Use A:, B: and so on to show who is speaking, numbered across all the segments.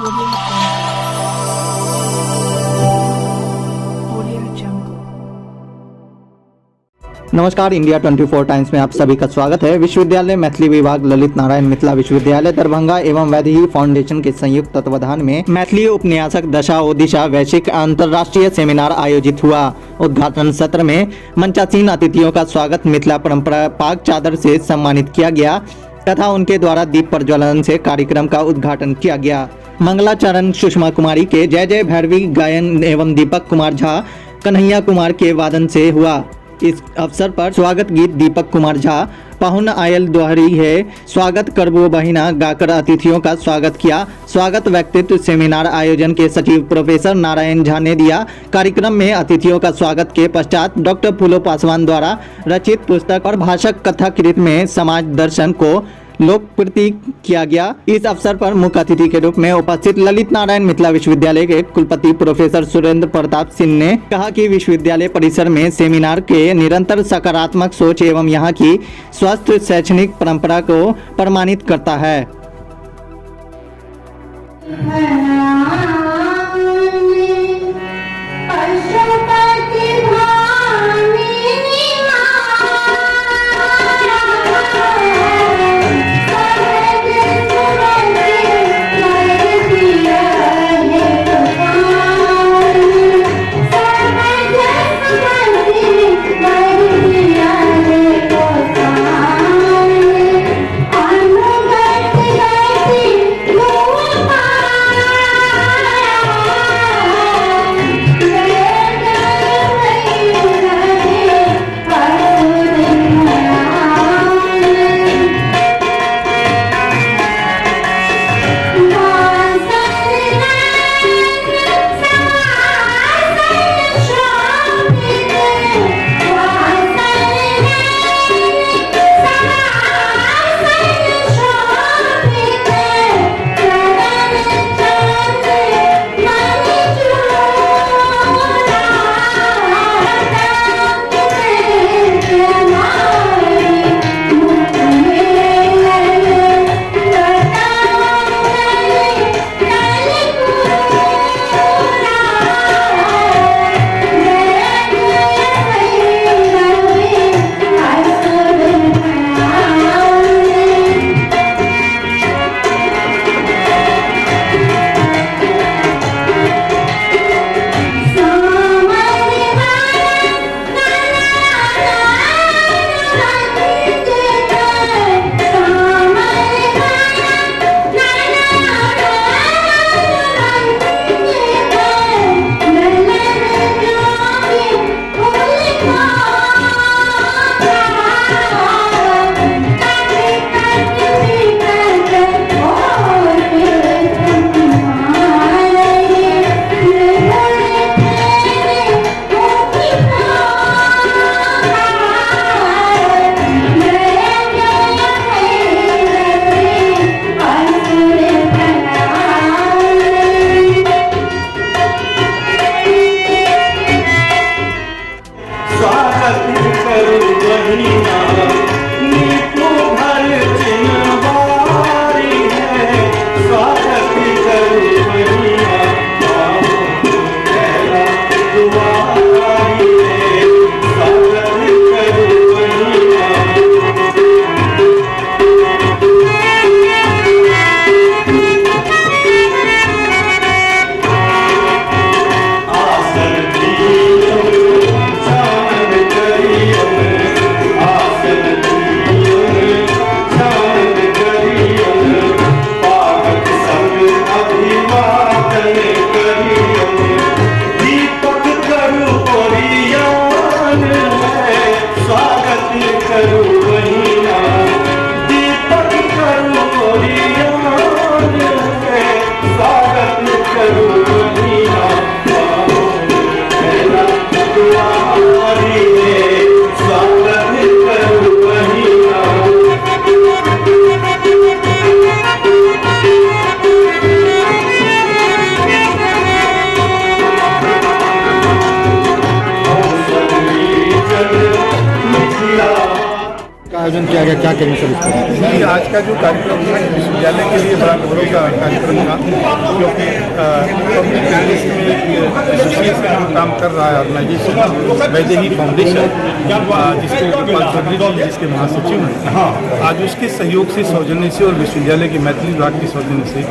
A: Audio Jungle. Audio Jungle.
B: नमस्कार, India 24 times में आप सभी का स्वागत है। विश्वविद्यालय मैथिली विभाग, ललित नारायण मिथिला विश्वविद्यालय दरभंगा एवं वैदेही फाउंडेशन के संयुक्त तत्वाधान में मैथिली उपन्यासक दशा ओ दिशा वैश्विक अंतर्राष्ट्रीय सेमिनार आयोजित हुआ। उद्घाटन सत्र में मंचासीन अतिथियों का स्वागत मिथिला परंपरा पाग चादर से सम्मानित किया गया तथा उनके द्वारा दीप प्रज्वलन से कार्यक्रम का उद्घाटन किया गया। मंगलाचरण सुषमा कुमारी के जय जय भैरवी गायन एवं दीपक कुमार झा, कन्हैया कुमार के वादन से हुआ। इस अवसर पर स्वागत गीत दीपक कुमार झा पाहुन आयल दोहरी है स्वागत करबो बहिना गाकर अतिथियों का स्वागत किया। स्वागत वक्तृत्व सेमिनार आयोजन के सचिव प्रोफेसर नारायण झा ने दिया। कार्यक्रम में अतिथियों का स्वागत के पश्चात डॉक्टर फूलो पासवान द्वारा रचित पुस्तक और भाषक कथाकृत में समाज दर्शन को लोकप्रिय किया गया। इस अवसर पर मुख्य अतिथि के रूप में उपस्थित ललित नारायण मिथिला विश्वविद्यालय के कुलपति प्रोफेसर सुरेंद्र प्रताप सिंह ने कहा कि विश्वविद्यालय परिसर में सेमिनार के निरंतर सकारात्मक सोच एवं यहाँ की स्वस्थ शैक्षणिक परंपरा को प्रमाणित करता है।
C: पशुपति भामिनी सहज सुमति वर दिया सहज सुमति वर दिया अनुगत गति
D: आयोजन किया गया, क्या कहेंगे सर इसको?
E: जी, आज का जो कार्यक्रम है विश्वविद्यालय के लिए बड़ा गौरव का कार्यक्रम था, क्योंकि पब्लिक इंटरेस्ट में एक एसोसिएशन जो काम कर रहा है, ऑर्गेनाइजेशन वैदेही फाउंडेशन, जिसको गोपाल चौधरी जी जिसके महासचिव हैं, आज उसके सहयोग से, सौजन्य से और विश्वविद्यालय के मैथिली विभाग के सौजन्य से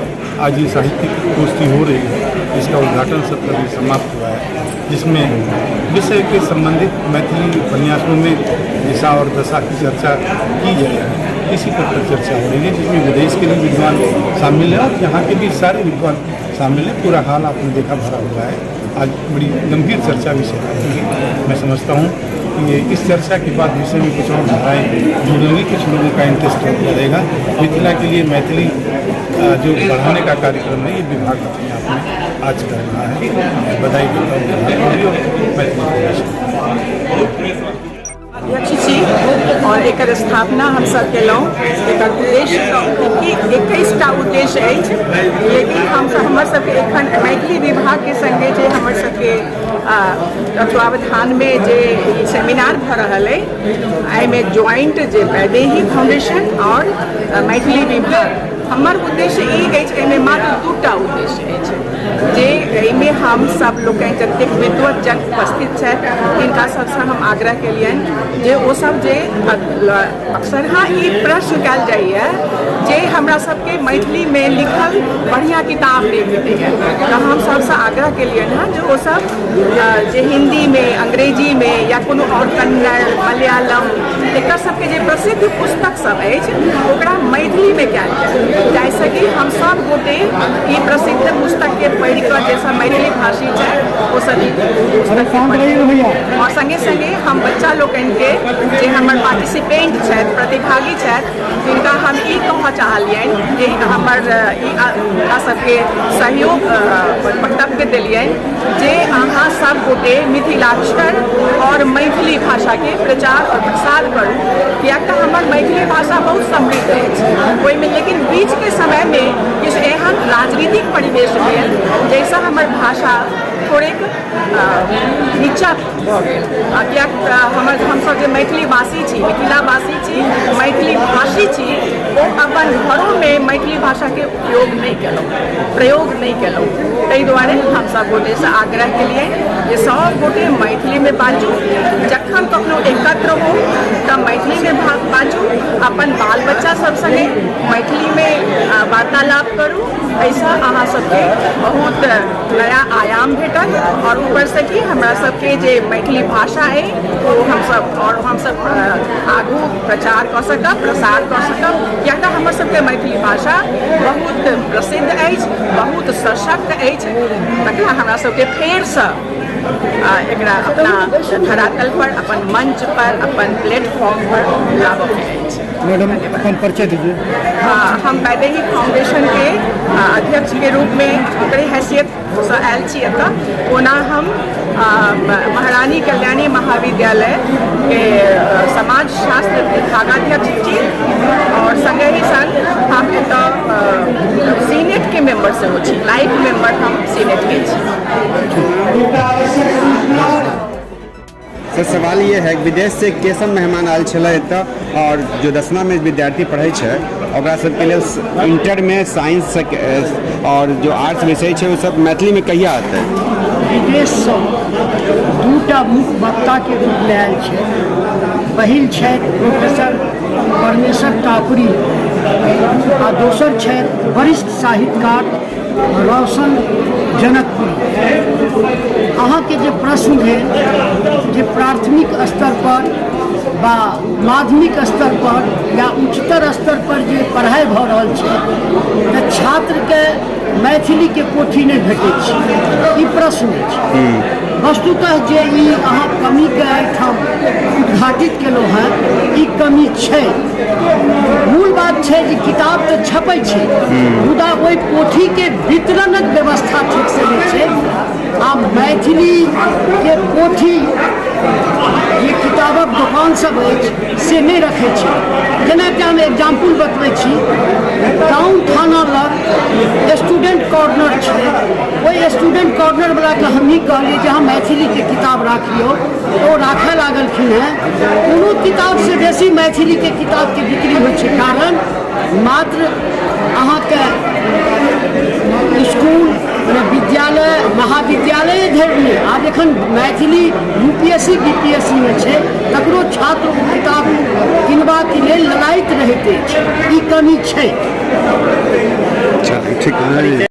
E: आज ये साहित्यिक गोष्ठी हो रही है। इसका उद्घाटन सत्र अभी समाप्त हुआ है, जिसमें विषय के संबंधित मैथिली उपन्यासों में दिशा और दशा की चर्चा की जाएगी। इसी पर चर्चा हो रही है, जिसमें विदेश के भी विद्वान शामिल हैं और यहाँ के भी सारे विद्वान शामिल हैं। पूरा हाल आपने देखा भरा हुआ है। आज बड़ी गंभीर चर्चा विषय रहेगी। मैं समझता हूँ कि ये इस चर्चा के बाद विषय में कुछ और धाराएँ जुड़ेंगी, कुछ लोगों का इंटरेस्ट और बढ़ेगा। मिथिला के लिए मैथिली जो बढ़ाने का कार्यक्रम है, ये विभाग अपने आप में आज कर रहा है। मैं बधाई देता हूँ विभाग को भी और मैथिली फाउंडेशन।
F: अध्यक्ष छी और एकर स्थापना हमसब केलहुँ। एकर उद्देश्य 21टा उद्देश्य अछि, लेकिन हमसब हमर सबके एखन मैथिली विभागके संगे जे हमर सबके तत्वावधानमे जे ई सेमिनार भऽ रहल अइ, एहिमे ज्वाइंट जे वैदेही फाउंडेशन और मैथिली विभाग, हमर उद्देश्य ई अछि, एहिमे मात्र 2टा उद्देश्य अछि जे एहिमे हम सब लोकनि जतेक विद्वत जन उपस्थित छथि, तिनका सबसँ हम आग्रह केलियनि जे ओ सब जे अक्सर हाँ ई प्रश्न कयल जाइए जे हमरा सबके मैथिलीमे लिखल बढ़िआँ किताब नहि भेटैए, तऽ हम सबसँ आग्रह केलियनि हँ जे ओ सब जे हिन्दीमे, अंग्रेजीमे या कोनो आओर कन्नड़, मलयालम, एकर सबके जे प्रसिद्ध पुस्तक सब अछि, ओकरा मैथिलीमे कयल जाय, जाहिसँ कि हम सब गोटे ई प्रसिद्ध पुस्तकके पढ़ि कऽ जे सब मैथिली भाषी छथि ओ सब ई पुस्तकके पढ़ी। आओर सङ्गे सङ्गे हम बच्चा लोकनिके जे हमर पार्टिसिपेंट छथि, प्रतिभागी छथि, तिनका हम ई कहऽ चाहलियनि जे हमर ई हुनका सबके सहयोग वक्तव्य देलियनि जे अहाँ सब गोटे मिथिलाक्षर और मैथिली भाषाके प्रचार और प्रसार करू, किएक तऽ हमर मैथिली भाषा बहुत समृद्ध अछि ओहिमे, लेकिन बीचके समयमे किछु एहन राजनीतिक परिवेश भेल जाहिसँ हमर भाषा थोड़ेक नीचा भऽ गेल। किएक तऽ हमर हमसभ जे मैथिलीवासी छी, मिथिलावासी छी, मैथिली भाषी छी, ओ अपन घरोमे मैथिली भाषाके उपयोग नहि केलहुँ, प्रयोग नहि केलहुँ। ताहि दुआरे हमसभ गोटेसँ आग्रह केलियै जे सब गोटे मैथिलीमे बाजू, जखन कखनो एकत्र हो तऽ मैथिलीमे बाजू, अपन बाल बच्चा सब सङ्गे मैथिलीमे वार्तालाप करू। एहिसँ अहाँ सबके बहुत नया आयाम भेटत और ऊपरसँ कि हमरा सबके जे मैथिली भाषा अइ ओ हमसब और हमसब आगू प्रचार कऽ सकब, प्रसार कऽ सकब, किएक तऽ हमर सबके मैथिली भाषा बहुत प्रसिद्ध अछि, बहुत सशक्त अछि। तकरा हमरा सबके फेरसँ एकरा अपना धरातल पर, अपन मंच पर, अपन प्लेटफॉर्म पर लाबऽके अछि।
D: मैडम, अपन परिचय दीजिए।
F: हम वैदेही फाउंडेशन के अध्यक्ष के रूप में ओकरे हैसियतसँ आयल छी एतऽ। ओना हम महारानी कल्याणी महाविद्यालय के समाजशास्त्र विभागाध्यक्ष छी और संगहि संग हम एतऽ सीनेट के मेंबर सेहो छी, लाइफ मेंबर हम सीनेट के छी।
G: सर, सवाल ये है, विदेश से के सब मेहमान आयल छलै एतऽ और जो दसमामे विद्यार्थी पढ़ै छै ओकरा सबके लेल इंटरमे साइंस और जो आर्ट्स विषय छै ओ सब मैथिलीमे कहिया एतै?
H: विदेशसँ दूटा मुख्य वक्ताके रूपमे आयल छै। पहिल छथि प्रोफेसर परमेश्वर टाकुरी आ दोसर छथि वरिष्ठ साहित्यकार रोशन जनकपुरी। अहाँके जे प्रश्न भेल जे प्राथमिक स्तर पर बा माध्यमिक स्तर पर या उच्चतर स्तर पर जे पढ़ाइ भऽ रहल छै तऽ छात्रके मैथिलीके पोथी नहि भेटै छै, ई प्रश्न अछि। वस्तुतः जे ई अहाँ कमीके एहिठाम उद्घाटित केलहुँ हेँ, ई कमी छै। मूल बात छै जे किताब तऽ छपै छै, मुदा ओहि पोथीके वितरणक व्यवस्था ठीकसँ नहि छै। आ मैथिलीके पोथी जे किताब किताबक दोकान सब अछि से नहि रखै छै। जेनाकि हम एग्जाम्पल बतबै छी, टाउन थाना लग स्टूडेंट कॉर्नर छै, ओहि स्टूडेंट कॉर्नर वलाके हमही कहलियै जे अहाँ मैथिलीके किताब राखियौ, ओ राखय लागलखिन हेँ। कोनो किताबसँ बेसी मैथिलीके किताबके बिक्री होइ छै, कारण मात्र अहाँके इसकुल मने विद्यालय महाविद्यालय धरि नहि, आब एखन Maithili U P S C B P S C मे छै, तकरो छात्र ओ किताब किनबाक लेल ललायित रहैत अछि। ई कमी छै।
G: चलू ठीक।